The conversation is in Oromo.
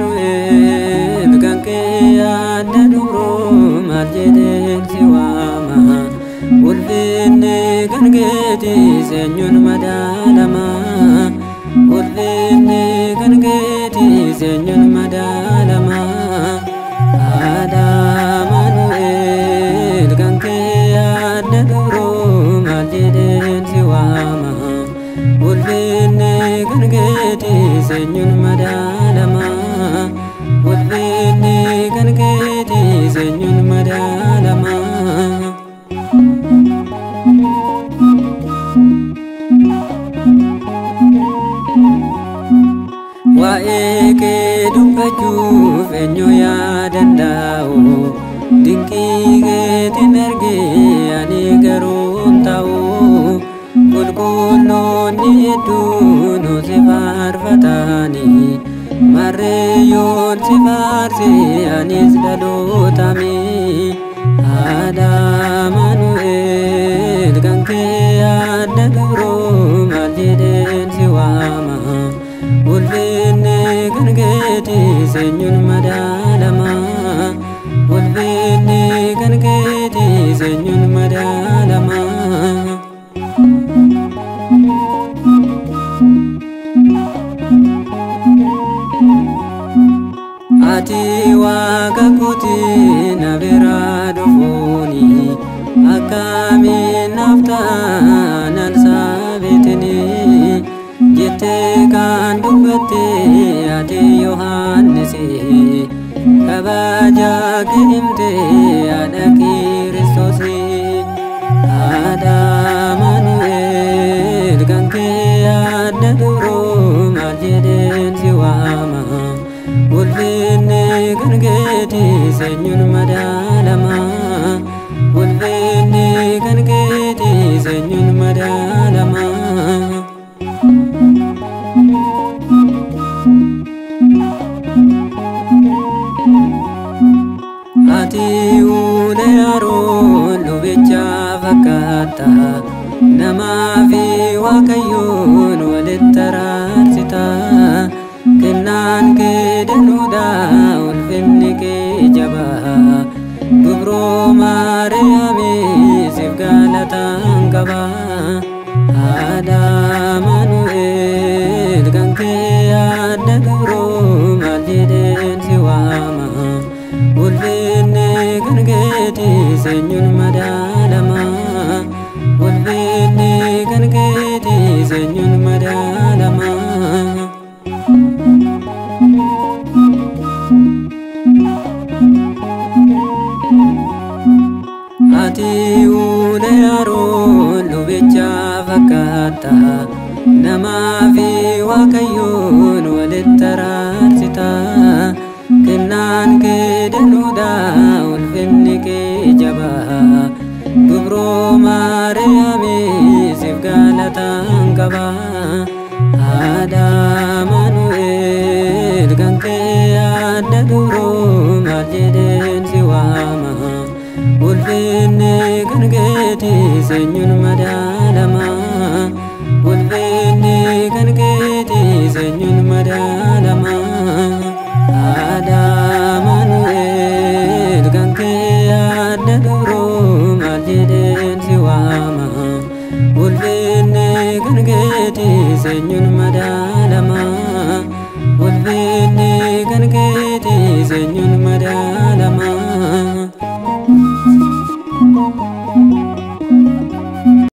Amanuel kan kee adda dubroo maal jedheen si waama? Ulfinni kan keetii seenyuun madaalama. Ulfinni kan keetii seenyuun madaalama. Amanuel kan kee adda dubroo maal jedheen si waama? Ulfinni kan keetii seenyuun madaalama. Ulfinni kan keetii seenyuun madaalama. Waa'ee kee dubbachuuf eenyu yaa danda'u? Dinqii keetiin argee ani garuu hin ta'u. Qulqulloonni hedduun si faarfatanii, marreeyyoon si faarse anis dhalootame. Haadha Amaanu'el kan kee adda dubroo maal jedheen si waama? Ulfinni kan keetii seenyuun madaalama. Ulfinni kan keetii seenyuun madaalama. Ati waaqa kootii na biraa dhufuuni akkamiin naaf ta'an Elsaabeetini jettee kan dubbatte ati Yohaannisi, kabaja kee himte haadha Kiristoosi. Haadha Amaanu'el kan kee adda dubroo maal jedheen si waama? Ulfinni kan keetii seenyuun madaalama. Ulfinni kan keetii seenyuun madaalama. Ati ulee Aroon lubicha fakkaata, namaa fi Waaqayyoon walitti araarsita. Kennaan kee danuudha, ulfinni kee jabaa. Dubroo Maariyaamii siif galataan qaba. Haadha Amaanu'el kan kee adda dubroo maal jedheen si waama? Ulfinni kan keetii seenyuun madaalama. Ulfinni kan keetii seenyuun madaalama. Ati ulee Aroon lubicha fakkaata, namaa fi Waaqayyoon walitti araarsita. Kennaan kee danuudha, ulfinni kee jabaa. Dubroo Maariyaamii siif galataan qaba. Haadha Amaanu'el kan kee adda dubroo maal jedheen si waama? Ulfinni kan keetii seenyuun madaalama. Ulfinni kan keetii seenyuun madaalama. Haadha Amaanu'el kan kee adda dubroo maal jedheen si waama? Ulfinni kan keetii seenyuun madaalama. Ulfinni kan keetii seenyuun madaalama.